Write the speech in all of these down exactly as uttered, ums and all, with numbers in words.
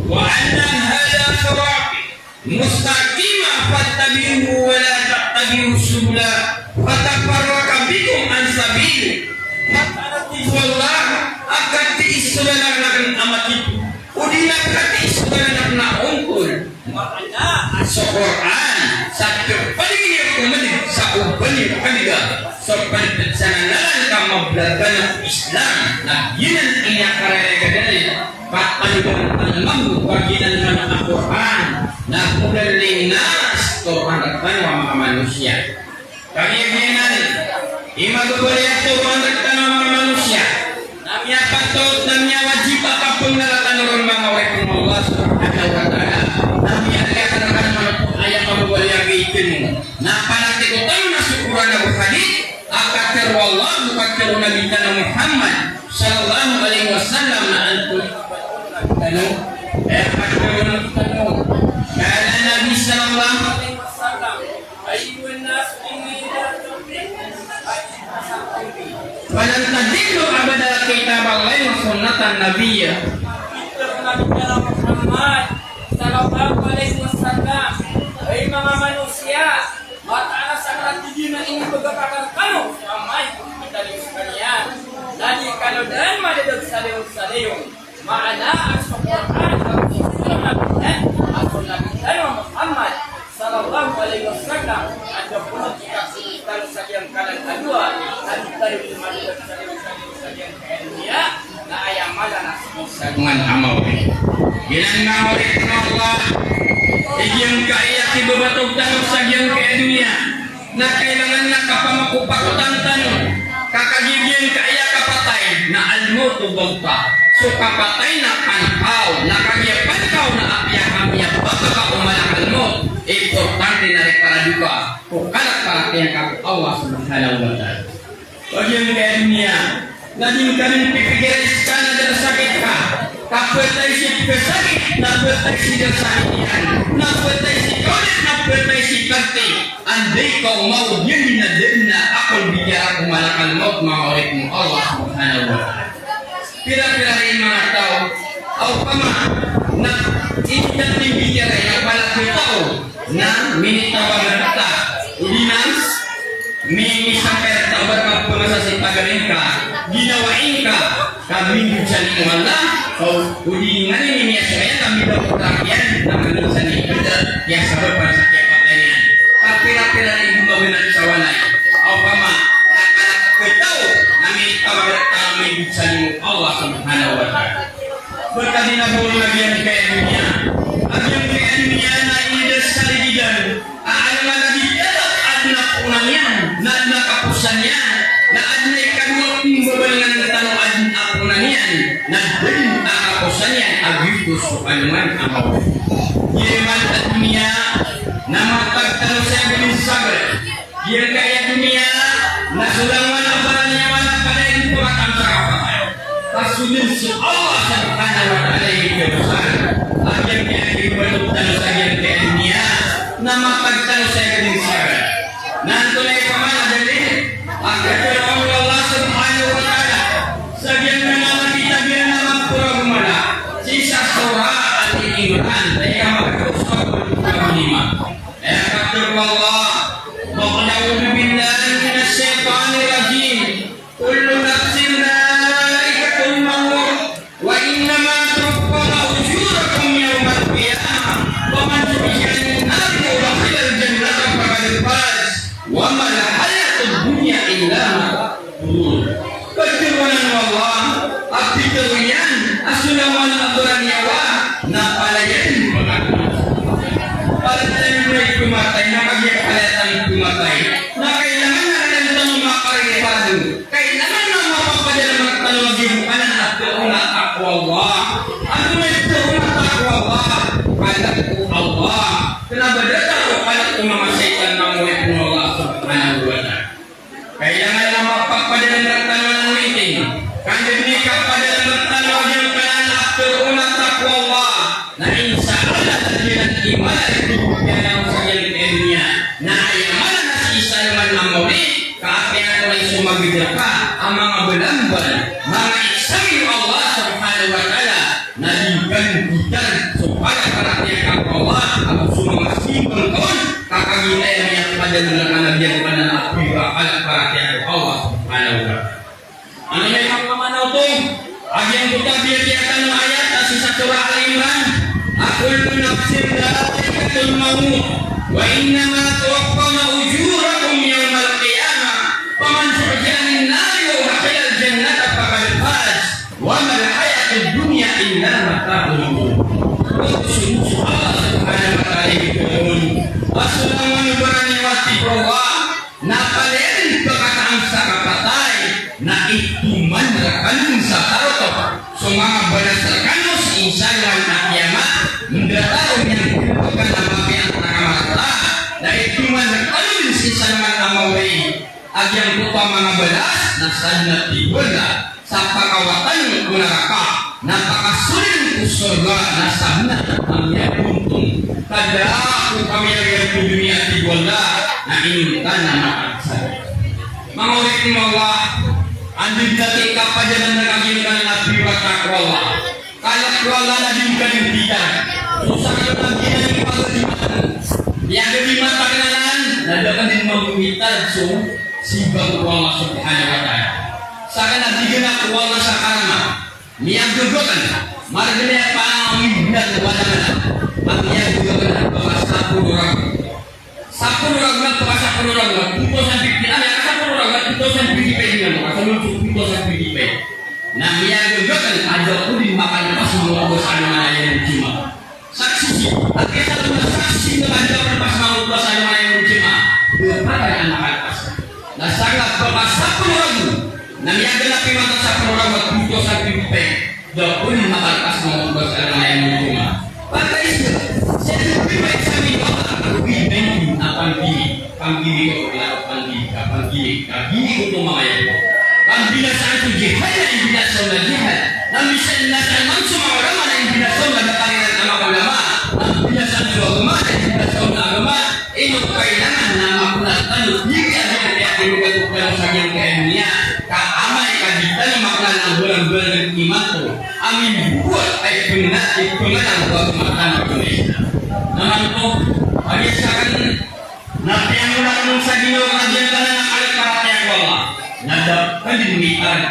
Wa anna hadha sirati mustaqiman fattabi'uhu wa la tattabi'us subula fatafarraqa bikum an sabilihi. Mataan a tig o Allah a katii so lalan akn a matito, odi na katii so lalan akn a ontol. Maana a so Qur'an sa pd, pd sa oba niyo pd a, so pd sa lalan ka mablagan a Islam, na giyanan i inikararagad iyan. Kapandangan tano mambo, kagiya nan a Qur'an, na hudal linnas, toroan rktano a manga manosiya. Kagiya giyanan i mababaloy a toroan rktano a manga manosiya, na miyapatot, na miyawajib a kapngnala tano ron, manga oripn o Allah subhanahu wa ta'ala. Na miyailay rktano a aya mababaloy a gitimo. Na panatiko tano na so Qur'an ago hadith, a katharo o Allah, ago katharo o Nabi tano Muhammad sallallahu alaihi wasallam, na antonaa i pantag tano? Aya katharo o Nabi tano. Qala Nabi sallallahu alaihi wasallam, ayyuhan nas inni taraktu fikum ma in tamasaktum bihi falan tadillu abadan, kitaballahi wa sunnata nabiyyihi. Katharo o Nabi tano Muhammad sallallahu alaihi wasallam, hay manga manosiya, mataan a sakn a tig iyan a inibgay akn rkano sa amay ko pkitaliyo skaniyan, na di kano dn madadag sa dayon sa dayon. Maana a so Qur'an ago so sunnah a so Nabi tano Muhammad sallallahu alaihi wasallam, a da pn a kikasii tano sa giyangkanan a dowa, na di tano dn madadag sa dayon sa dayon sa giyangkai a doniya. Na aya mala na so sagongan a maori. Giyanan, manga oripn o Allah, i giyangkaya kibabatog tano sa giyangkaya doniya, na kailangan na kapamakopakotan tano. Ka kagiya giyangkaya kapatay na al-mawtu baghta. So kapatay na panakaw, na kagiya panakaw na apiya ka miyabagaka o malakal mawt, importante na rk para doka ko kalk paratiyaya ka ko Allah subhanahu wa ta'ala. Kagiya giyangkaya doniya, na di ngka dn pipikiran skaniyan a da a sakit ka. Ka phatay si pkhasakit, na phatay si da a sakit iyan, na phatay si kawlit, na phatay si karti. Anday ka omaw, giyanan na da dn a akal bibiyarak o malakal mawt, manga oripn o Allah subhanahu wa ta'ala. Pira-pira i manga taw a opama na initawag iyan a palakaw taw na minitabang rkta, odi na mi-, misampay rkta o ba rka pphangasa si pagari ngka, ginawai ngka, ka mindosa niyo o Allah, o, odi na ini miyasowa iyan, ka mindosa iyan, na mindosa niyo o Allah, kiyasabapan sa kiyapatay niyan. Ka pira-pira i gomaganan sa walay a opama na palakaw taw na minitabang rkta, mindosa niyo o Allah subhanahu wa ta'ala. Btad i na bo na giyangkaya doniya. A giyangkaya doniya na inidasar iyan a alongan a di tatap a adn a poon iyan, na adn a kaposan iyan, na adn a ikadowa a pmbabalingan tano a adn a poon iyan, na adn a kaposan iyan a giyoto so alongan a maori. Giya man a doniya na matag tano sa giyangkaya doniya. Giyangkaya doniya na so langowan a baraniyawa na palaya dn pakataan sa kapatay. Ka so dn so Allah subhanahu wa ta'ala i kiyabasaan. A giyangkaya kiyabatog tano sa giyangkaya doniya na matag tano sa giyangkaya. Na antonaa i pamana a dalil? A katharo o Allah subhanahu wa ta'ala sa giyangkanan a kitab iyan a maporo a gomala, sii sa Surah Ali Imran, aya makadosa ago lima. Aya katharo o Allah, ba'da a'udhu billahi minash shaytanir rajim. Kullu nafsin dha'iqatul maut. Wa innama tuwaffawna ujurakum yawmal qiyamah. Faman zuhziha 'anin nari wa udkhilal jannata faqad faz. Wa mal hayatud dunya illa mata'ul ghurur. Katharo o Allah a pitharo iyan a so langowan a baraniyawa na palaya dn pakataan. Palaya dn pakataan, na kagiya palaya dn pakataan na kailangan na kailangan tano makaririparado. Kailangan na mapapadalm rktano a giyoto a pitharo a taqwa Allah. Antonaa i pitharo a taqwa Allah? Kalk o Allah. Kna ba datar o kalk o manga shaytan, manga oripn o Allah subhanahu wa ta'ala. Kailangan na mapapadalm rktano a manga oripn. Ka anda dn i kapadalm rktano a giyangkanan a pitharo a taqwa Allah, na insha Allah, na giyanan i mala i pitharo iyan sa giyangkaya doniya. Na aya mala na sii sa alongan a maori, ka apiya antonaa i somagad rka a manga balambal, manga exam o Allah subhanahu wa ta'ala, na di ngka Iyan so kalk paratiyaya ko Allah, ago so manga simba ngka on, ka kagiya aya miyapadalm rka na giyangkanan a piyakalk paratiyaya ko Allah Subhanahu wa Ta'ala. Antonaa i pamamaana oto? A giyangkoto a biyatiya tano a ayat a sii sa Surah Al-Imran, a kullu nafsin dha'iqatul mawt, wa innama tuwaffawna ujurakum yawmal qiyamah, faman zuhziha 'anin nari wa udkhilal jannata faqad faz, wa mal hayatud dunya illa mata'ul ghurur. Oto so Allah Subhanahu wa Ta'ala i pitharo on a so langon o baraniyawa, tig o Allah, na palaya dn pkhataan sa kapatay, na itoman rkano sa tarotop so manga balas rkano sii sa alongan a kiyamat, mdakl o miyangkn rkano a mapiya a kamarata, na itoman rkano dn sii sa alongan a mawri a giyangkoto a manga balas, na sadn a tig o Allah, sa pakawatan ko naraka, na pakasolin ko sorga, na sabnar a miyagontong. Ka da ako kamiyawiyan ko doniya, tig o Allah, na inonta na makakasal. Manga oripn o Allah, anda dn a kapadalm rka giyangkanan a piyakalk o Allah. Kalk o Allah na di ngka dn titad. So sakn a giyanan i pagadimat. Miyagadimat akn anan, na da akn dn mambo mitad so simba ko Allah Subhanahu wa Ta'ala. Sakn a di gana ko Allah sa karama. Miyagagaw akn, margn iyan a pangawid na wala na. Miyagagaw akn a pkasapolo ragon. Sapolo ragon, pkasapolo ragon, two thousand fifteen, ah, miyakasapolo ragon, two thousand twenty-five iyan, makasolod so two thousand twenty-five. Na miyagagaw akn a da ako dn makalpas mangotba sa alongan a ayamul Jumaah. Saksi, ati sa alongan a saksi na da ako makalpas mangotba sa alongan a ayamul Jumaah. Da akn a makalpas. Na sakn a pkasapolo ragon, na miyaganap imanto a sapolo ragon, two thousand twenty-five. Da ako dn makalpas mangotba sa alongan a ayamul Jumaah. Pagari sa, sa aya dn a pimay sa miyawala a covid nineteen a pandemic, pandemic o kna pandemic, a pandemic, a pandemic oto manga aya. Pambinasaan so jihad na imbinasa on a jihad. Na misan, na misan man so manga ulama na imbinasa on a, da a kariran a manga ulama. Na imbinasa on so agama na imbinasa on a agama. Ino kailangan na makna tano, di kaya di kaya tino ka tukang sa giyangkaya doniya. Ka amay ka di tano makna na golang-golang imanto a mimbowat a ipnga, ipnga na golang matan a doniya. Na manto, a di sakn, na piyangola ko sa ginawa ka giyangkanan a kalk paratiyaya ko Allah. Na da akn dn mitad,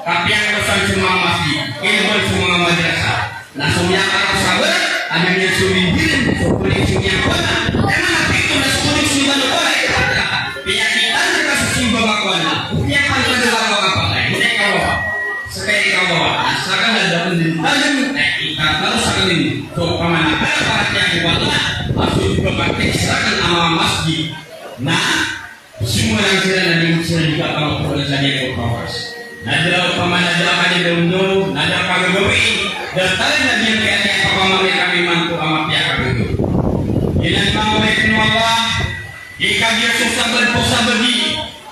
ka piyangola san so manga masjid, ilban so manga madrasa. Na so miyakaraw sa ba, a da niyan so mimbirin, so koneksyon iyan ko na. Aya maana pito na so koneksyon iyan ko na, aya maana. Piyakitaan ka so simba ko na. Piyakitaan ka so kapatay. Ikaw ba? Ska ikaw ba? Na sakn a da akn dn tadm, eh, ikaw ba sakn dn. So pamana ka, paratiyaya ko Allah, a so kapatay sakn a manga masjid. Na Simulan siran na di siran di kapamaporosan iyan ko kawas. Na da opama na da ka di dawndaw, na da ka gagawii, da talaga na di iyan kaya niyan kapamamay kami man ko a mapiya ka gagaw. Giyanan manga oripn o Allah, di kagiya so sabad ko sabad i,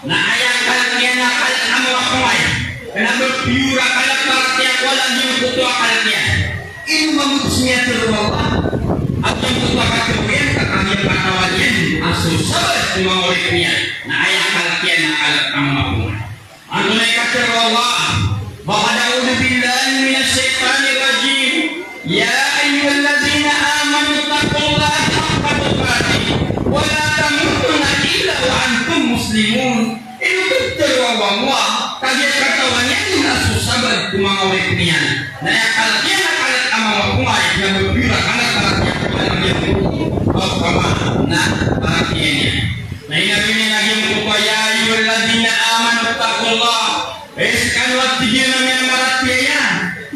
na aya kalk iyan a kalk a mapongay. Kna ba piyor a kalk paratiyaya ko Allah giyangkoto a kalk iyan. Ino mambo so miyatharo o Allah a giyangkoto a katharo iyan ka kagiya katawan iyan a so sabaad ko manga oripn iyan na aya kalk iyan na kalk a mapongay. Antonaa i katharo o Allah? Ba'da a'udhu billahi minash shaytanir rajim. Ya ayyuhalladhina amanu ittaqullaha haqqa tuqatih wa la tamutunna illa wa antum muslimun. Ino katharo o Allah, kagiya katawan iyan a so sabaad ko manga oripn iyan na aya kalk iyan a kalk a mapongay, na ba piyor a kalk a kalk iyan a mapongay, na paratiyaya iyan. Na inaloy niyan a giyangkoto a, ya ayyuhalladhina amanu ittaqullaha. Hay skano a tig iyan a miyamaratiyaya,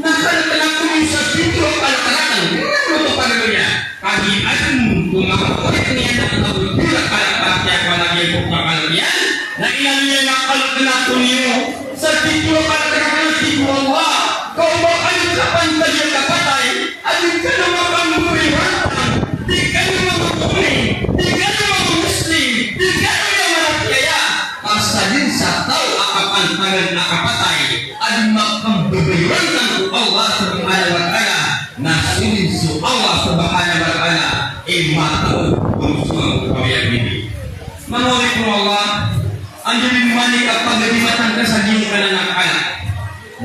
na kalkn ako niyo sa pitharo a kalk rakn. Ino oto pagaloya? Kagiya adn ko manga oripn iyan a kna ba piyor a kalk paratiyaya ko Allah giyangkoto a kalk iyan. Na inaloy iyan a kalkn ako niyo sa pitharo a kalk rakn, tig o Allah, ka oba kano kapantagi a kapatay, a di kano makambabayorontang, di kano makapoon, di kano makamuslim, di kano miyamaratiyaya. Ka sadn sa taw a kapantagan a kapatay a di makambabayorontang ko Allah Subhanahu wa Ta'ala, na so dn so Allah Subhanahu wa Ta'ala i matao ko so kawiyagini. Manga oripn o Allah, anday dn mani ka pagadimatan ka sa giyangkanan a kalk,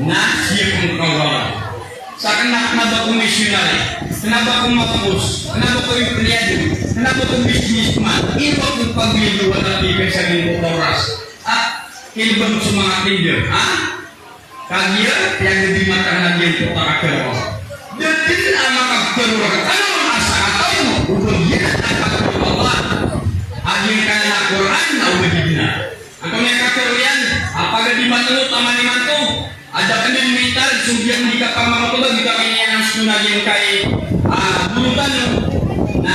na siyapn ka o Allah. Sa kna, kna ba ko misyonari, kna ba ko mapos, kna ba ko empleyado, kna ba ko businessman, ino ko pagmiliwat a pipasagin ko oras. Ah, kilbang so manga tinder, ha? Kagiya, piyagadi mata na giyangkoto a katharo. Da dn a makaptharo rkano a sakataw o ba giyanan a katharo o Allah a giyangkanan a Qur'an na o ba di dn a. Antonaa i katharo iyan a pagadi mata o taman imanto? A da dn mitar so giyangkai a kapamangkoto ba giyangkai a so na giyangkai a goro tano. Na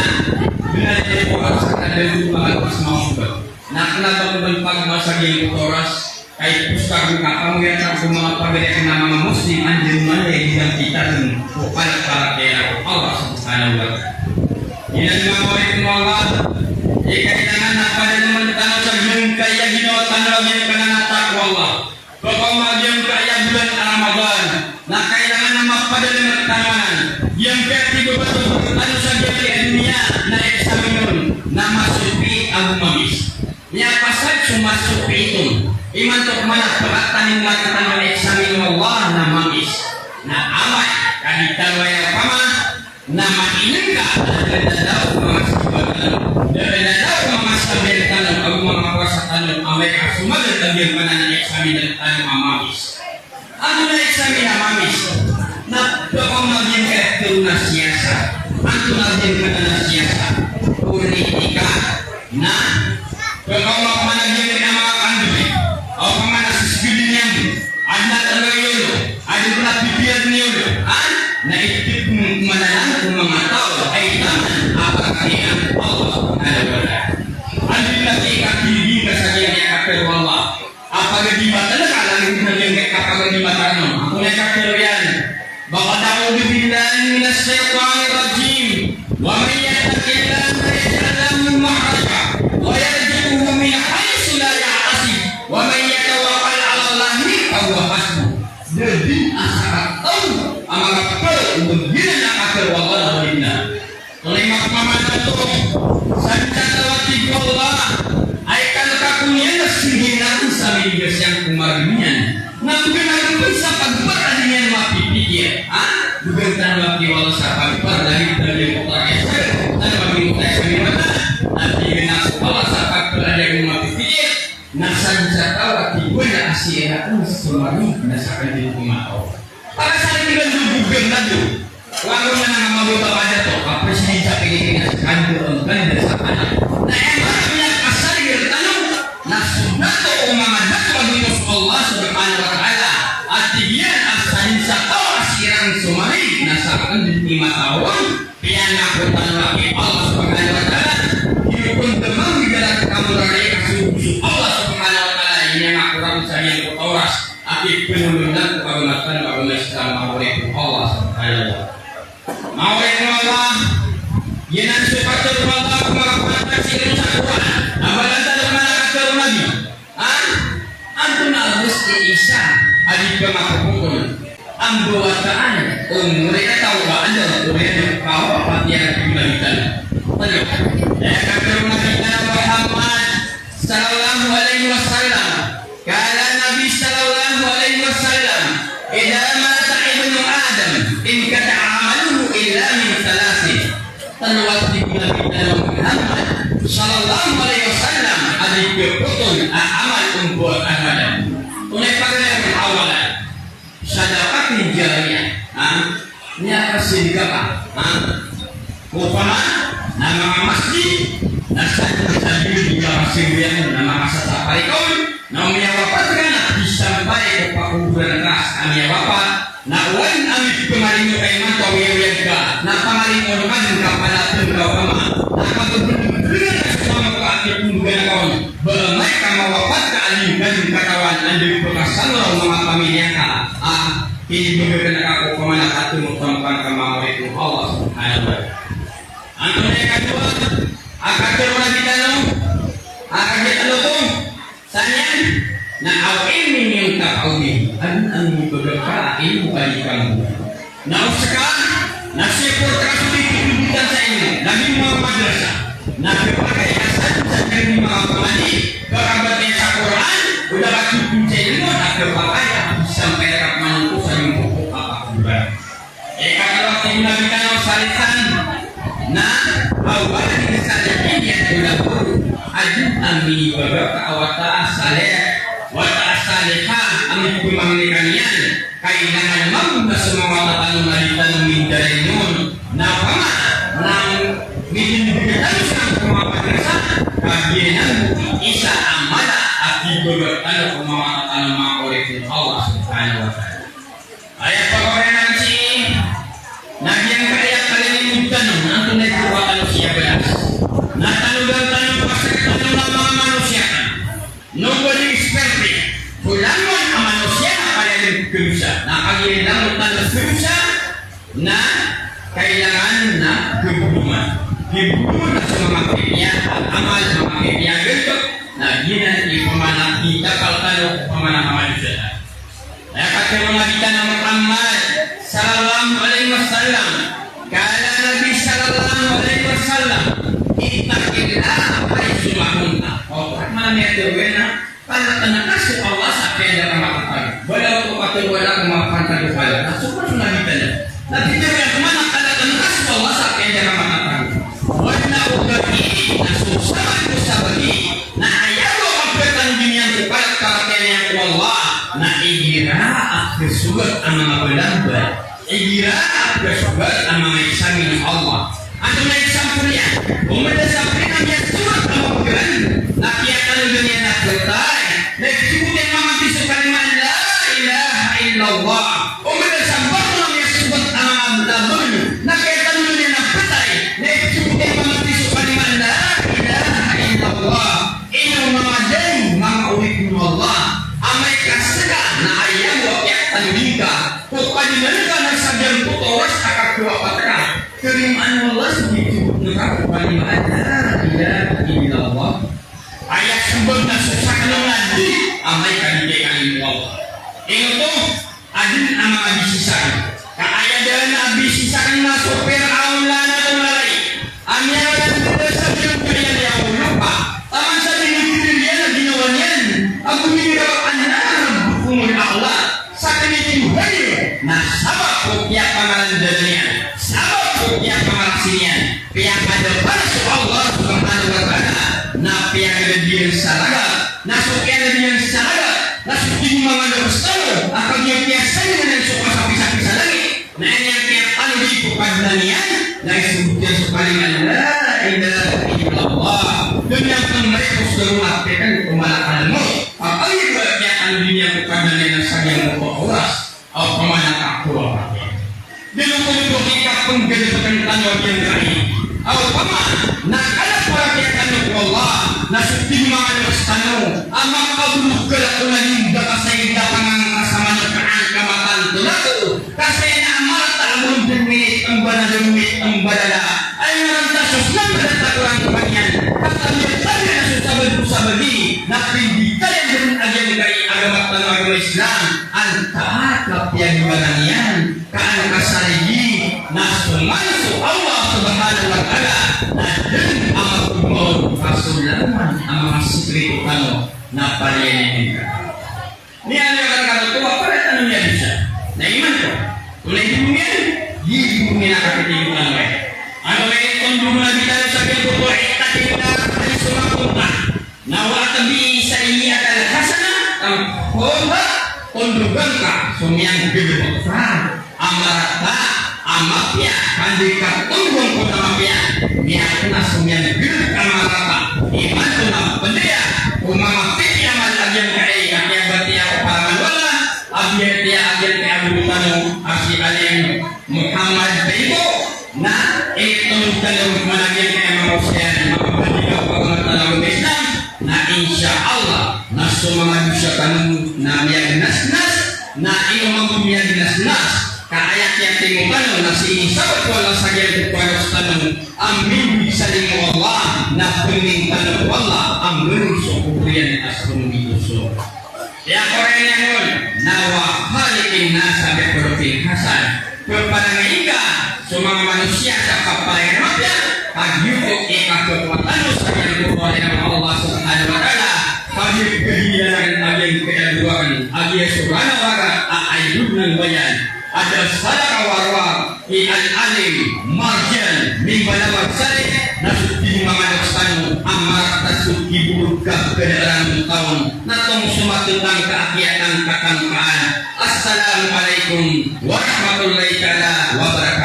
bnar iyan ko a sakataw o ba di dn a. Na kna ba ko dn pagmasa giyangkoto oras, ka ipost ko kapamoyata ko manga pagari akn a manga Muslim, andamanaya i di dn kitaan ko palapalapaya ko Allah Subhanahu wa Ta'ala. Giyanan manga oripn o Allah, i kailangan a padalmn tano sa giyangkaya ginawa tano a giyangkanan a taqwa Allah. Pkaoma giyangkaya bolan a Ramadan, na kailangan a mapadalm tano anan. Giyangkaya tig o ba tano sa giyangkaya doniya na exam on, na masopiit ago mamis. Miyapasad so masopiit on. Imanto man a pkataniman tano a exam o Allah na mamis. Na amay ka di tano aya pama na mainngka a da dn a daw manga siyoba tano, da dn a daw manga sabay tano, ago manga powasa tano, amay ka somagad a giyangkanan a exam tano a mamis. Antonaa i exam a mamis? Na pkaoma giyangkaya katharo na siyasa. Antonaa giyangkanan a siyasa? Politika. Na pkaoma pman a giyangkaya manga kandoy, o pman a sisgd iyan, adn a talo i olo, adn a pipiyad i olo, ha? Na itip man anan o manga taw a itaman a pagkhiyanat o Allah Subhanahu wa Ta'ala. Anda lagi ka tig iyan ka sa giyangkaya katharo o Allah a pagadi mata na ka, lagid na giyangkaya kapagadi mata na. Antonaa i katharo iyan? Ba'da a'udhu billahi minash shaytanir rajim. Wa man yattaqillaha yaj'al lahu makhraja wa yarzuqhu min haythu la yahtasib. Wa man yatawakkal 'alallahi fahuwa hasbuh. Da dn a sakataw a makaptharo o ba giyanan a katharo o Allah na o di dn a. Antonaa i mapamana oto? Sa giyangkoto a tig o Allah a ikalk ako niyan a sii niyan sa minigas iyan ko margn iyan. Na bgan ako pn sa pagpar a di niyan mapipikir. Ha? Bgan tano a tig o Allah sa pagpar, lagid na giyangkoto a kiyasagad tano a giyangkoto a isa mimata. Na tig o Allah sa pagpar a di ako mapipikir. Na sa giyangkoto a tig o Allah a sii rakn so margn na sakn dn ko mata o. Para sa akin, di ba, lubog ang lado? Wala na nga mababa ka dato, ka presidente sa Pilipinas, kando ang ganda sa kanya. Na aya maana niyan, asal iran tano, na so dato o manga dato a giyoto so Allah Subhanahu wa Ta'ala. Ati iyan a sansataw a siran so marig, na sakn dn i mata on, piyangako tano a ki Allah Subhanahu wa Ta'ala. Giyoto dn a manga dato a manga ri a so Allah Subhanahu wa Ta'ala, iyangako rakn sa giyangkoto a oras. Ati pn on na ko kagomatan, kagomatan sa manga oripn o Allah Subhanahu wa Ta'ala. Manga oripn o Allah, giyanan so katharo o Allah ko manga pantag sii sa Qur'an. Abadan tano man a katharo o Nabi. Ha? Antonaa i isa a di pmakapoon a mbawataan o mori a taw a anda o mori a taw a pati a di pmakapoon. Ano? Aya katharo o Nabi tano Muhammad sallallahu alaihi wasallam. Qala Nabi sallallahu alaihi wasallam, "Idha mata ibnu Adam, inqata'a amaluhu illa min thalathin." Tano a tig o Nabi tano Muhammad sallallahu alaihi wasallam a di pphotol a amal o mbawataan o Adam. Onay pagari a awalan. Sadaqatin jariyah. Ha? Miyakasadaka ka. Ha? Opama na manga masjid, na sa, sa giyangkai a masjid iyan na makasasapar ka on, na o miyawapat ka na pisampay ko pakoboran ka sa miyawapat, na oway na mipngalimo ka imanto a miyawapat ka, na pangalimo ka dn ka palapn ka opama, na kapagpngngan ka sa manga kaati pngngan ka on, ba amay ka mawapat ka a di ngka dn katawan a di pkasalo o manga pamilya ka, a, Kinibgay ka na ka ko pamana ka timo tampang ka manga oripn o Allah Subhanahu wa Ta'ala. Antonaa i kadowa a katharo o Nabi tano a kagiya tano oto? Sa niyan na aw ilmin yuntafa'u bihi. Adn a mibgay ka a ilmo a di ka mbonoa. Na o ska na siport ka so di pipinditan sa ilmo, lagid o manga madrasa. Na khapakay a sadn sa giyangkai a manga pamandi, khapakay sa Qur'an, o da ka titho sa ilmo, na khapakay a sampay rka pman oto sa giyangkoto a kakoboran. salihan, na a waladin salihin, iyan ko labo a dn a minibaga ka a wata a salih, wata a salihah a mipmangni rkaniyan. Kailangan mambo na so manga wata tano na di tano mindaraynon, na opama na minibgay tano siran ko manga madrasa, ka giyanan i isa a mala a kibaga tano ko manga wata tano, manga oripn o Allah Subhanahu wa Ta'ala. Aya pagawaan sii na giyangkaya kalilimod tano na antonaa i kowaan tano sii a balas. Na tanodan tano, pasad tano na manga manosiya tano. Nobody is perfect. Langon a manosiya na palaya dn khadosa. Na kagiya langon tano khadosa, na kailangan na gbolongan. Gbolongan na so manga pipiya a amal, manga pipiya a ganto. Na giyanan i pamana, i takal tano, pamana a manosiya tano. Aya katharo o Nabi tano a Muhammad sallallahu alaihi wasallam, qala Nabi sallallahu alaihi wasallam, "Ittaqillaha haitsu ma kunta." O, maana niyan na, kalkn ka so Allah sa apiya anda ka makatago. Balaw ko katharo a wala ka makapantag o kala. Na so, so Nabi tano. Na pitharo iyan a kalkn ka so Allah sa apiya anda ka makatago. Oway na ogaid na so sabagi ko sabagi na aya bo a kaptano dn iyan ko kalk, paratiyaya niyan ko Allah, na igira a kasogat a manga balambal, igira a kasogat a manga exam o Allah. Antonaa i example iyan? O mada sa pn a miyasogat a manga pgran, na piyatano dn iyan a phatay, na ipsogot iyan mambo so kalima a la ilaha illallah. O mada sa barn a miyasogat a manga balambal, na piyatano dn iyan a phatay, na ipsogot iyan mambo so kalima a la ilaha illallah. Ino manga dai, manga oripn o Allah, amay ka ska na aya bo a piyatano dn ka ko Kadnan ka na sa giyangkoto a oras a kakowapat ka, tarimaan o Allah so piyatano dn ka ko kalima a la ilaha illallah. Aya smbag na so sakn a di, amay ka di kaikalimo o Allah. Ino oto? Adn a manga bisi sakn. Ka aya dn a bisi sakn na so Fir'aun la'natullah alayh. A miyaona dn sa giyangkaya a lopa. Taman sa di niyan ginawa niyan a gomiraw a "Ana rabbukumul a'la." Sakn i Tuhan iyo. Na sabap ko kiyapangalandanan iyan, sabap ko kiyapangarasi niyan, piyakadapara so Allah Subhanahu wa Ta'ala, na piyakadadiyan sa raga, na so kiyadadiyan sa raga, na so tig o manga loks tano a kagiya kiyasanyanan iyan so kasapisapi sa langit, na aya niyan kiyapanodi ko Kadnan iyan, na isogot iyan so kalima a la ilaha illallah. Dn iyan pn maripos sa ron a pkn ko malakal mawt. Ka kagiya kiyapanodi niyan ko Kadnan iyan na sa giyangkoto a oras. Opama na kakowa. Dn oto dn so kikapnggalbkn tano a giyangkai. Opama na kala paratiyaya tano ko Allah, na so tig o manga loks tano a makabolog ka lako na limba ka sa ida pangangka sa manok ka angka matanto lako. Ka sa ina a marata a bolog dn minit mbala, dn minit mbala. Ay ngaran ta so sna mbala ta korang paniyan. Ka tabiya, tabiya na so sabagi ko sabagi na pindikal iyan dn a giyangkai a agama tano a agama Islam. Antaa ka piyagibanan iyan, ka an ka sarigi, na so man so Allah Subhanahu wa Ta'ala, na dn a magomaon ka so laman a manga sikrito tano, na paliyanin ka. Niyan iyan katotoa, para tano niyan bisa. Na imanto, tonaa i dn iyan, di dn iyan a kapitay tano iyan. Ano iyan, tondog o Nabi tano sa giyangkoto a ittaqillah haitsu ma kunta. Na wa atbi'is sayyi'atal hasanah tamhuha, tondog angka so miyanggalbk ka a marata, a mapiya, ka an di ka tondog angkoto a mapiya, miyakna so miyanggalbk a marata. Imanto na pndaya ko manga pipiya a amal a giyangkai a kiyabatiya o para man o Allah, a biyatiya a giyangkai a goro tano a si Alim Muhammad Bento, na initondog tano ron a giyangkai a manga osayan, manga pagari ko agama tano a agama Islam, na insha Allah, na so manga dosa tano na miyagnasnas, na ino mambo miyagnasnas, ka aya kiyatimo tano na sii sabaad ko Allah sa giyangkoto a loks tano a mimbig sa limo o Allah, na pangnin tano ko Allah a mbaling so kobor iyan a so manga dosa. Aya korang iyan on, na wa khaliqin nasa bi khuluqin hasan. Ppanangni ka so manga manosiya sa kapanayan a mapiya, ka giyoto i kakowa tano sa giyangkoto a limo o Allah Subhanahu wa Ta'ala. Ka giya pagilay akn a giyangkaya a goro akn, a giya so bana wara a idol nan bayan. A Ada salakaw a rowar i Al-Alim Marjan Mimbalawar Saleh, na so di manga loks tano a marata so kibolog ka kna a rano taon, na tong so matotang ka a kiyatangkatangkaan. Assalamu alaikum warahmatullahi taala wabarakatuh.